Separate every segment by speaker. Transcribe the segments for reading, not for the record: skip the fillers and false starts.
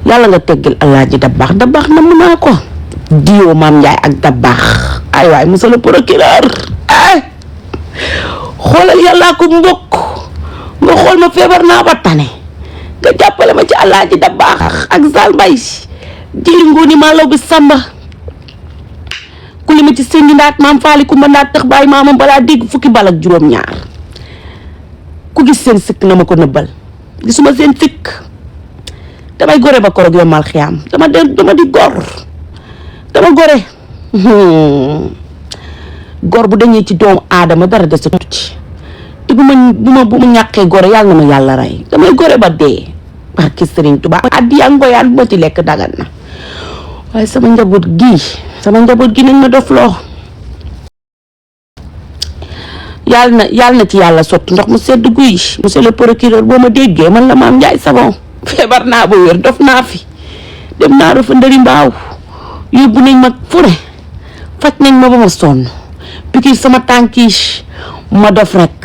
Speaker 1: yàlla nga teggal Alaaji Dabakh na mën naa ko diwo Maam Njaay ak Dabakh ay waay monsieur le procureur ay xoolal yàllaa ko mbokk nga xool ma feebar naa ba tane nga jàppale ma ci Alaaji Dabakh ak Zal Mbay jëri ngooni maa law bi samba ku li ma ci sëngi ndaat maam faali ku ma ndaat tax bàyyi maamam balaa dégg fukki bal ak juróom-ñaar ku gis seen sikk na ma ko nëbbal gisuma seen sikk damay gore ba koroog yombal xiyaam dama di gor dama gore gor bu dañee ci doomu aadama dara desatu ci te bu ma ñàkkee gore yàlla na ma yàlla rey damay gore ba dee barke Sëriñ Tuubaa addiya ngoyaan bu ma ci lekk dagan na waaye sama njaboot gi nañ ma dof loo yàlla na ci yàlla sotti ndox mu sedd guy monsieur le procureur boo ma déggee man la Maam Njaay Savon feebar naa ba wér dof naa fi dem naa dafa ndëri mbaaw yóbbu nañ ma fu ne faj nañ ma ba ma sonn pikir sama tànki ma dof rek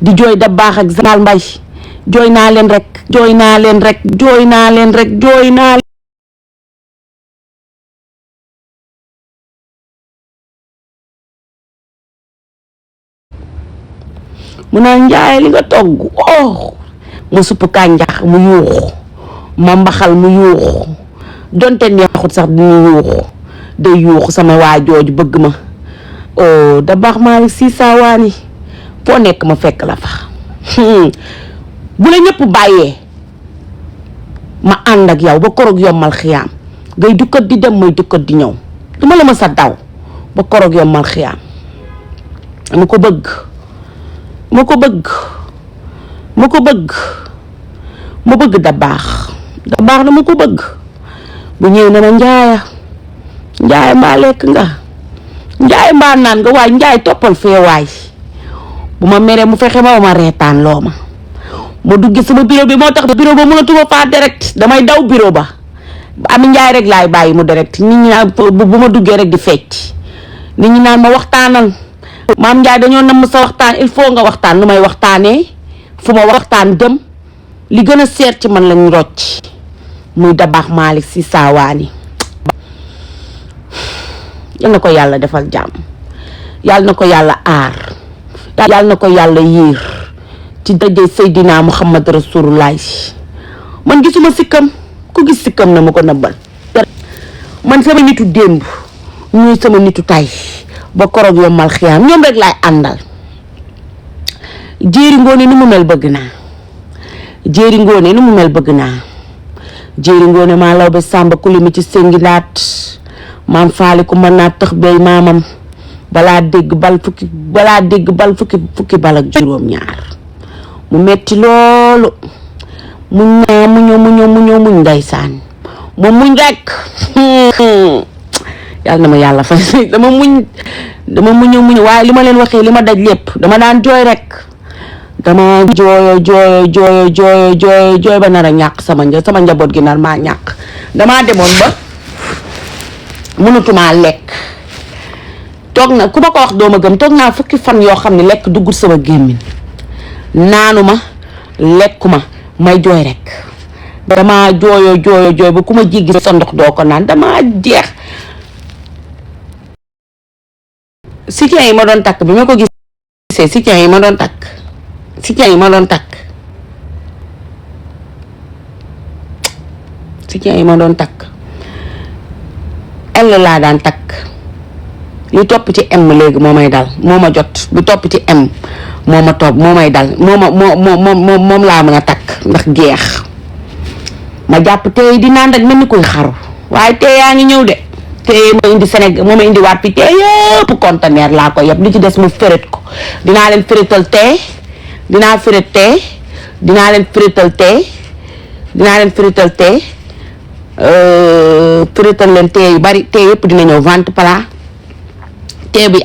Speaker 1: di jooy Dabakh ak Zal Mbay jooy naa leen rek mu naan Njaay li nga togg ma supp kànjax mu yuuxu ma mbaxal mu yuuxu donte neexut sax dina yuuxu day yuuxu sama waa jooju bëgg ma Dabakh Malick si saawaani foo nekk ma fekk la fa bu la ñëpp bàyyee ma ànd ak yow ba koroog yombal xiyaam ngay dukkat di dem mooy dukkat di ñëw duma la ma sa daw ba koroog yombal xiyaam ma ko bëgg Dabakh na ma ko bëgg bu ñëw na ma njaaya mbaa lekk nga njaay mbaa naan nga waay njaay toppal fee waay bu ma meree mu fexe ma reetaan loo ma dugg sama bureau bi moo tax bureau ba mënatuma faa direct damay daw bureau ba Ami Njaay rek laay bàyyi mu direct nit ñi naan bu ma duggee rek di fecc nit ñi naan ma waxtaanal Maam Njaay dañoo namm sa waxtaan il faut nga waxtaan lu may waxtaanee fu ma waxtaan dem li gën a seer ci man lañ rocc muy Dabakh Malick si saawaani yal na ko yàlla defal jàmm yàlla na ko yàlla aar yàlla na ko yàlla yiir ci daje Seydina Muhammad Rasulullah man gisuma sikkam ku gis sikkam na ma ko nëbbal man sama nitu démb ñuy sama nitu tay ba koroog yombal xiyaam ñoom rek laay àndal jéeri ngoone ni mu mel bëgg naa jéeri ngoone maa law ba sàmba ku li mi ci sëngi ndaat maam faali ku mën naa tax bay maamam balaa dégg bal fukki bal ak juróom-ñaar mu metti loolu muñ ndeysaan moom muñ rekk yàlla na ma yàlla fay dama muñ waaye li ma leen waxee li ma daj lépp dama daan jooy rek dama jooy ba nar a ñàkk sama njaboot gi nar maa ñàkk damaa demoon ba mënatumaa lekk toog na ku ma ko wax dooma gëm toog naa fukki fan yoo xam ne lekk duggul sama gémmiñ naanuma lekkuma may jooy rek dama jooy ba ku ma jéggi sa ndox doo ko naan dama jeex soutien yi ma doon takk bi ma ko gisee soutien yi ma doon takk L laa daan takk li topp ci M léegi moo may dal moo ma jot lu topp ci M moo ma topp moo may dal moom laa mën a takk ndax jeex ma jàpp tey di naan rek mel ni koy xaru waaye tey yaa ngi ñëw de tey ma indi Sénégal moo ma indi waat fi tey yëpp conteneur laa ko yëpp li ci des mu féret ko dinaa leen féretal tey dinaa leen féretal leen tey yu bari tey yëpp dina ñëw vente plat tey bi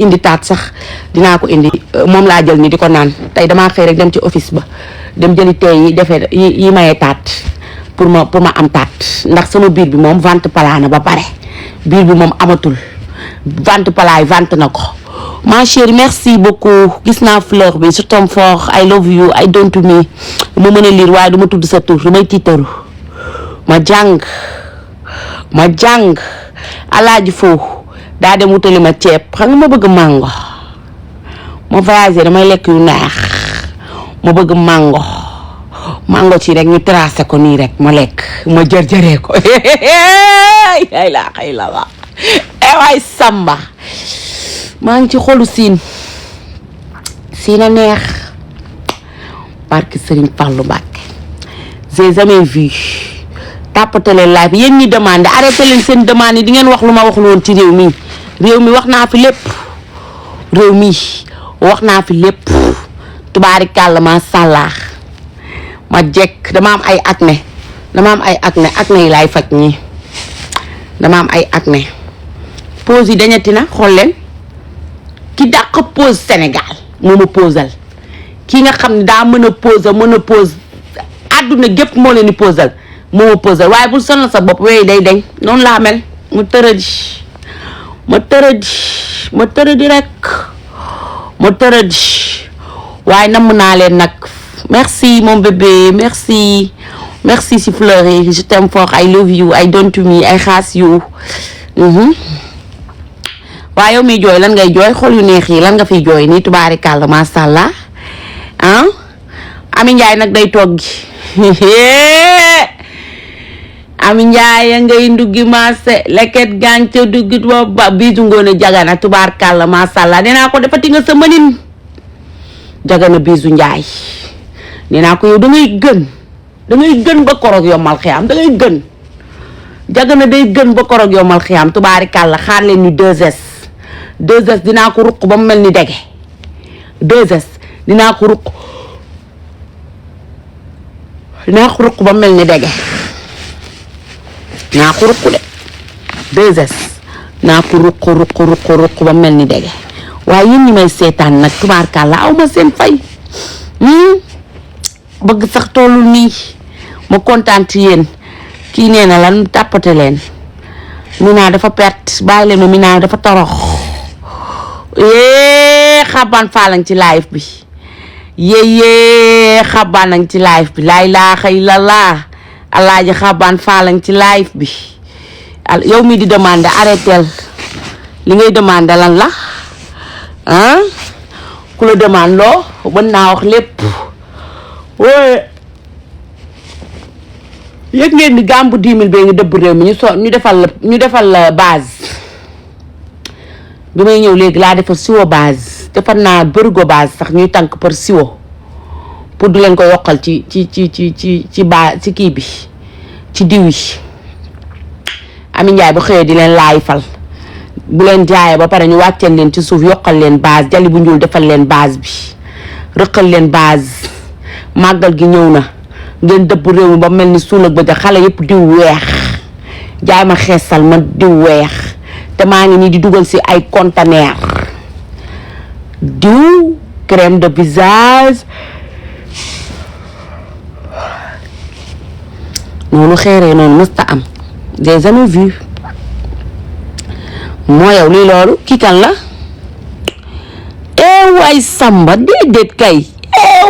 Speaker 1: indi taat sax dinaa ko indi moom laa jël ni di ko naan tey damaa xëy rek dem ci office ba dem jëli tey yi defee yi mayee taat pour ma am taat ndax sama biir bi moom vente plat na ba pare biir bi moom amatul vente plat yi vente na ko ma chérie merci beaucoup gis naa fleur bi je t'aime fort I love you I don't to me ma mën a lire waaye du ma tudd sa tur damay tiitaru ma jàng alaaji foofu daa dem wutali ma ceeb xam nga ma bëgg mango ma voyagé damay lekk yu neex ma bëgg mango ci rek ñu tracé ko nii rek ma lekk ma jërjëree ko ay la wa waay Samba maa ngi ci xolu siin a neex barke Serigne Fallou Mbacké j'ai jamais vu tàppate leen live yéen ñi demandé arrêté leen seen demande yi di ngeen wax lu ma waxul woon ci réew mi wax naa fi lépp tubaarikàlla ma sàllaax ma jekk dama am ay acné yi laay faj ñi dama am ay acné pause yi dañati na xool leen ki dàq pause Sénégal moo ma posal ki nga xam ne daa mën a pause àdduna gépp moo leen di posal moo ma posal waaye bul sonal sa bopp wéy day deñ noonu laa mel ma tërëdi rek waaye namm naa leen nag merci mon bébé merci si fleur yi je t'aime fort I love you I don't to me I xaas you waaye yow miy jooy lan ngay jooy xol yu neex yi lan nga fiy jooy nii tubaarikàlla masha Allah Ami Njaay nag day toggi Ami Njaay ngay nduggi maase leket gàncax duggit ba biisu ngoone jagana tubaarikàlla masha Allah nee naa ko defati nga sa mënin jagana biisu Njaay nee naa ko yow da ngay gën ba korog yombal xiyaam da ngay gën jagana day gën ba korog yombal xiyaam tubaarikàlla xaar leen ñu 2S dinaa ko ruq ba mu mel ni dege 2S dinaa ko ruq ba mu mel ni dege naa ko ruq de 2S naa ko ruq ba mu mel ni dege waaye yéen ñi may seetaan nag tubaarkàlla aw ma seen fay bëgg sax tollul nii ma kontaan ci yéen kii nee na lan tàppate leen Mina dafa perte bàyyi leen ma Mina dafa torox xabaan faalang ci live bi xabaan ci live bi laa ilaaha illallah alaaji xabaan faalang ci live bi yow mi di demandé arrêtel li ngay demandé lan la ku la demande loo mën naa wax lépp yëg ngeen ni gàmbu 10 000 bee ngi dëbb réew mi ñu defal la base bi may ñëw léegi laa defar siwo base defar naa bërigo base sax ñuy tànk par siwo pour du leen ko yokkal ci kii bi ci diw yi Ami Njaay bu xëyee di leen laay fal bu leen jaayee ba pare ñu wàcceel leen ci suuf yokkal leen base jali bu ñuul defal leen base bi rëqal leen base màggal gi ñëw na ngeen dëbb réew mi ba mel ni suul ak bëgg xale yëpp diw weex jaay ma xeesal ma diw weex te maa ngi nii di dugal si ay conteneur diw crème de visage noonu xeeree noonu mësta am des jamais vu moo yow lii loolu kii kan la waay Samba déedéet kay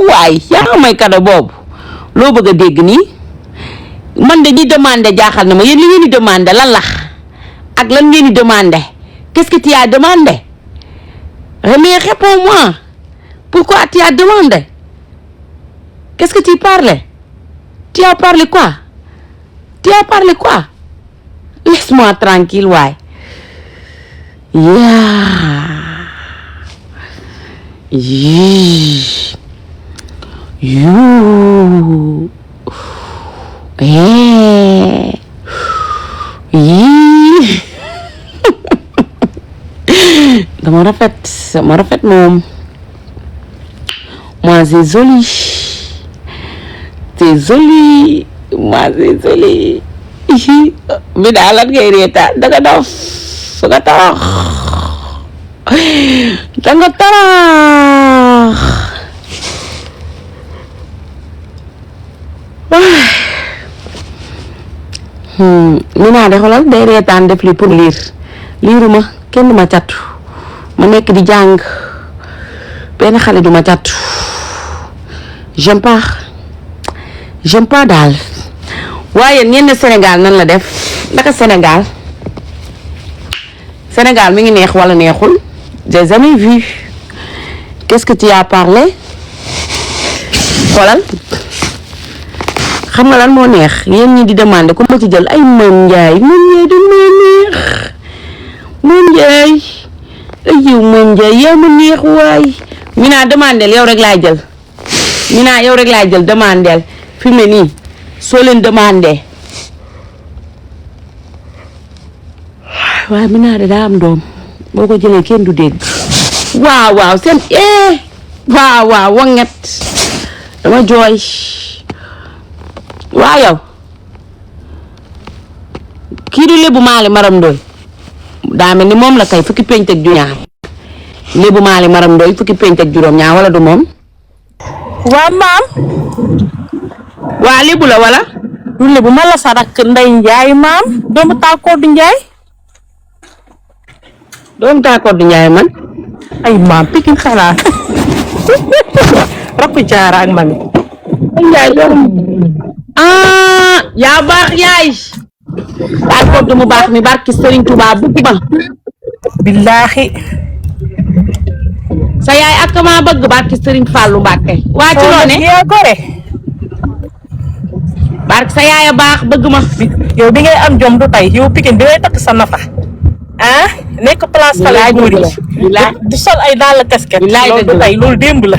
Speaker 1: waay yaa may kado boobu loo bëgg a dégg nii man de di demandé jaaxal na ma yéen li ngeen di demandé lan la ak lan ngeen di demandé qu'est-ce que tu as demandé mais réponds-moi pourquoi tu as demandé qu'est-ce que tu parlais tu as parlé quoi laisse-moi tranquille waay you dama rafet moom moi c'est joli moi c'est joli bi daal lan ngay reetaan danga dof danga torox Mina de xoolal day reetaan def li pour liiruma kenn du ma catu ma nekk di jàng benn xale du ma cat j'aime pas daal waaye ñenn Sénégal nan la def naka Sénégal mi ngi neex wala neexul j'ai jamais vu qu'est-ce que tu as parlé xoolal xam nga lan moo neex yéen ñi di demander ku ma ci jël ay Mame Ndiaye dañ moo neex Mame Ndiaye ay yow Mame Ndiaye yaa ma neex waay mi naa demandel yow rek laay jël mi naa yow rek laay jël demandel fi mu ne nii soo leen demandé waaye mi naa de daa am doom boo ko jëlee kenn du dégg waaw seen waaw wanget dama jooy waa yow kii du lébu maali maram ndoy daa mel ni moom la kay fukki penc ak juróom-ñaar lébu maali maram ndoy fukki penc ak juróom-ñaar wala du moom
Speaker 2: waa maam
Speaker 1: waa lébu la wala
Speaker 2: du lébu ma la sa rakk Ndey Njaay maam doomu tàkkoor du Njaay
Speaker 1: doomu tàkkoor du Njaay man
Speaker 2: ay maam Pikin xalaat rakku jaara ak mami
Speaker 1: Njaay yaa baax yaay tàkkoor du mu baax mi barki Serigne Touba bëgg ma
Speaker 2: billaahi
Speaker 1: sa yaay ak ma bëgg barki Serigne Fallou Mbacke waa ci loone
Speaker 2: yaa gore
Speaker 1: barki sa yaay a baax bëgg ma
Speaker 2: yow bi ngay am jom du tey yow Pikin bi ngay takk sa nafa nekk place xale góor yi du sol ay dàll casquette loolu du tey loolu démb la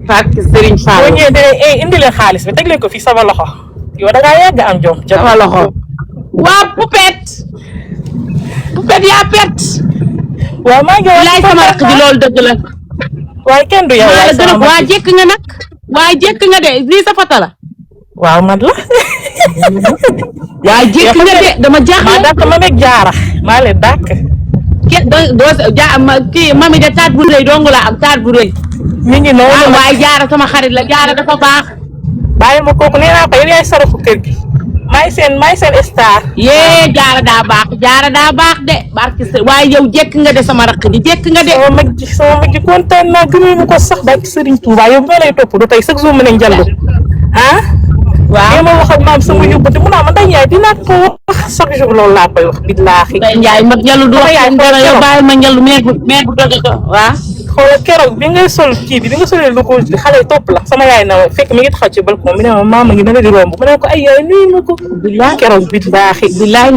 Speaker 1: barki Serigne Fallou
Speaker 2: boo ñëwee dee indi leen xaalis bi teg leen ko fii sama loxo yow da ngaa yàgg am jom
Speaker 1: sama loxo waa Poupette yaa pet
Speaker 2: waaw maa ngi
Speaker 1: laay sama rakk ji loolu dëgg la
Speaker 2: waaye kenn du yow
Speaker 1: maa la gën a waa jekk nga nag waa jekk nga de lii sa fata la
Speaker 2: waaw man la
Speaker 1: waa jekk nga de dama jaaxle
Speaker 2: maa dàkk ma nekk jaara maa leen dàkk
Speaker 1: kii mami de taat bu rëy dongu la am taat bu rëy
Speaker 2: mi ngi noonu
Speaker 1: waaye jaara sama xarit la jaara dafa baax
Speaker 2: bàyyi ma kooku nee naa ko yow yaay sarafu kër gi maay seen star
Speaker 1: yee jaara daa baax de barki waaye yow jekk nga de sama rakk ji jekk nga de
Speaker 2: sama mag ji kontaan naa gëmee mu ko sax barki Serigne Touba yow bi ma lay topp du tey chaque jour mu ne njallu waaw ma wax ak maam sama yóbbante mu naa ma Ndey Njaay dinaa ko wax chaque jour loolu laa koy wax billaahi
Speaker 1: Ndey Njaay mag njallu du wax dara yow bàyyi ma njallu meer bu doge ko waaw
Speaker 2: xoolal keroog bi ngay sol kii bi nga solee lu ko xale yi topp la sama yaay na fekk mi ngi taxaw ci balcon mi ne ma maama ngi na di romb mu ne ko ay yaay nuyu ma ko keroog billaahi
Speaker 1: billaay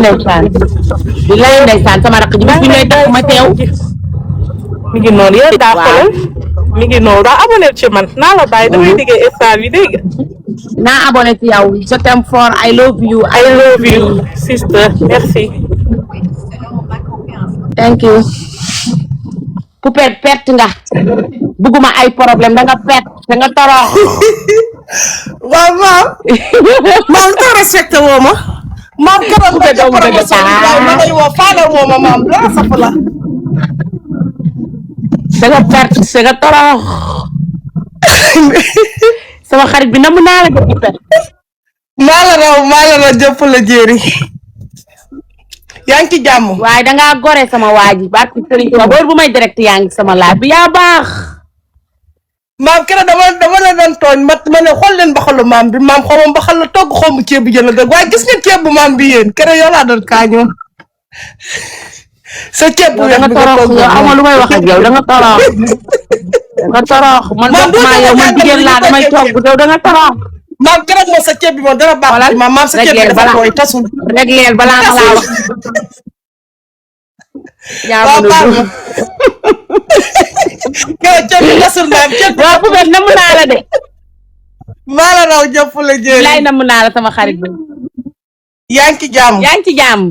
Speaker 1: ndeysaan sama rakk ji bis bi ngay tax ma teew
Speaker 2: mi ngi noonu yow daa xoolal mi ngi noonu daa abonné ci man naa la bàyyi damay liggéey instant bi dégg
Speaker 1: naa abonné ci yow je t'aime fort I love you
Speaker 2: sister merci
Speaker 1: thank you Poupette perte nga bëgguma ay problème da nga perte da nga torox
Speaker 3: waaw maam ko respecté woo ma maam keroog nga def promotion ma lay woo faale woo ma maam dara saf la
Speaker 1: da nga perte da nga torox sama xarit bi namu naa la ko Poupette
Speaker 3: maa la raw jëpp la jéeri yaa ngi ci jàmm
Speaker 1: waaye dangaa gore sama waa ji barki Serigne Touba boor bu may direct yaa ngi sama laaj bi yaa baax
Speaker 3: maam keroog dama la doon tooñ ma ne xool leen baxalu maam bi maam xaw ma baxal la togg xaw ma ceeb bi jël la dëgg waaye gis nga ceeb bu maam bi yéen keroog yow laa doon kaañoo sa ceeb bu weex bi nga togg
Speaker 1: yow amoo lu may wax ak yow da nga torox man yow man jigéen laa damay togg yow da nga torox
Speaker 3: maam keroog moom sa ceeb bi moom dara baax maam sa ceeb bi dafa tooy tasul
Speaker 1: rek leel balaa ma laa wax yaa ma
Speaker 3: ceeb bi tasul maam ceeb bi
Speaker 1: waaw Poupette namu naa la de
Speaker 3: maa la raw jëpp la jéeri
Speaker 1: laay namu naa la sama xarit bi
Speaker 3: yaa ngi ci jàmm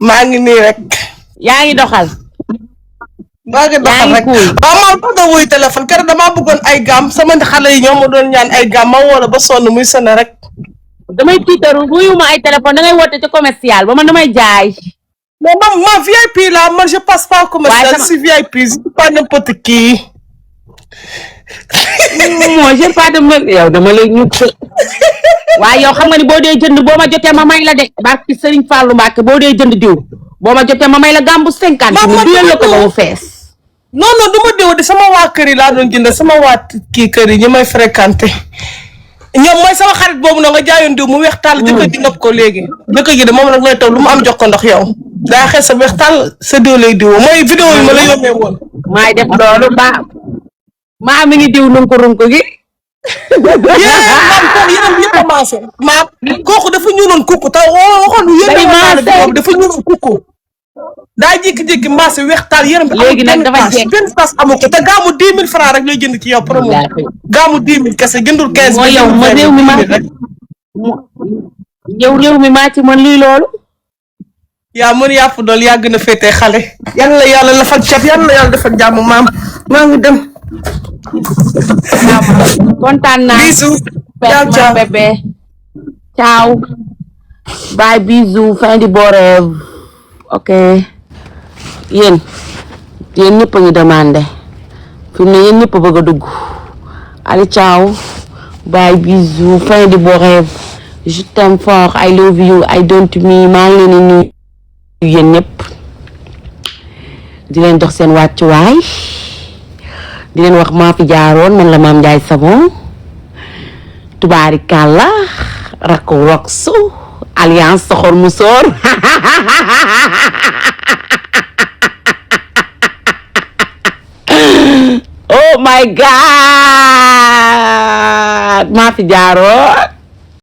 Speaker 3: maa ngi nii rek
Speaker 1: yaa ngi doxal
Speaker 3: maa ngi doxal rek waaw maam bëgg nga wuy téléphone keroog damaa bëggoon ay gam sama xale yi ñoo ma doon ñaan ay gam ma woo la ba sonn muy sonn rek
Speaker 1: damay tiitaru wuyuma ay téléphone dangay woote ci commercial ba man damay jaay
Speaker 3: mais man VIP là man je passe pas commercial je suis VIP je suis pas n'importe qui
Speaker 1: moi j'ai pas de yow dama lay ñut waaye yow xam nga ni boo dee jënd boo ma jotee ma may la de barki Serigne Fallou Mbacke boo dee jënd diw boo ma jotee ma may la gàmbu 50
Speaker 3: Maam,
Speaker 1: mi
Speaker 3: man
Speaker 1: duyal la ko
Speaker 3: dama
Speaker 1: ba mu
Speaker 3: ñëw.
Speaker 1: fees.
Speaker 3: non du ma déw de sama waa kër yi laa doon jënd sama waa kii kër yi ñi may fréquenté ñoom mooy sama xarit boobu na nga jaayoon diw mu weex tàll jëkkër ji nopp ko léegi jëkkër ji de moom nag lay toog lu mu am jox ko ndox yow daa xees sa weex tàll sa diw lay diwoo mooy vidéo yi ma la yónnee woon
Speaker 1: maay def loolu maa mi ngi diw runku gi.
Speaker 3: maam kooku yéen yëpp a maase maam kooku dafa ñuuloon kukku taw waxoon
Speaker 1: Day maase.
Speaker 3: dafa ñuuloon kukku daa jékki-jékki maase weex taal yërëm bi
Speaker 1: Léegi nag dafa jekk.
Speaker 3: benn pass amu ko te gaamu 10 000 francs rek lay jënd ci yow promo gaamu 10 000 kese jëndul 15
Speaker 1: mooy yow ma réew mi yow réew mi maa ci mën luy loolu.
Speaker 3: yaa mën yàpp dool yàgg na féetee xale yal na yàlla la fal cat yal na yàlla defal jàmm maam maa ngi dem
Speaker 1: kontaan naa.
Speaker 3: bisous
Speaker 1: ciao
Speaker 3: ciao
Speaker 1: bébé. ciao. bye bisous fin du beau rêve. ok yéen ñëpp a ngi demandé fi mu ne yéen ñëpp a bëgg a dugg. allez ciao. bye bisous fin du beau rêve. je t'aime fort I love you I don't me maa ngi leen di nuyu yéen ñëpp di leen jox seen wàccuwaay di leen wax maa fi jaaroon man la Mame Ndiaye Savon tubaari kàlla rakku roxu alliance soxor mu soor oh my god maa fi jaaroon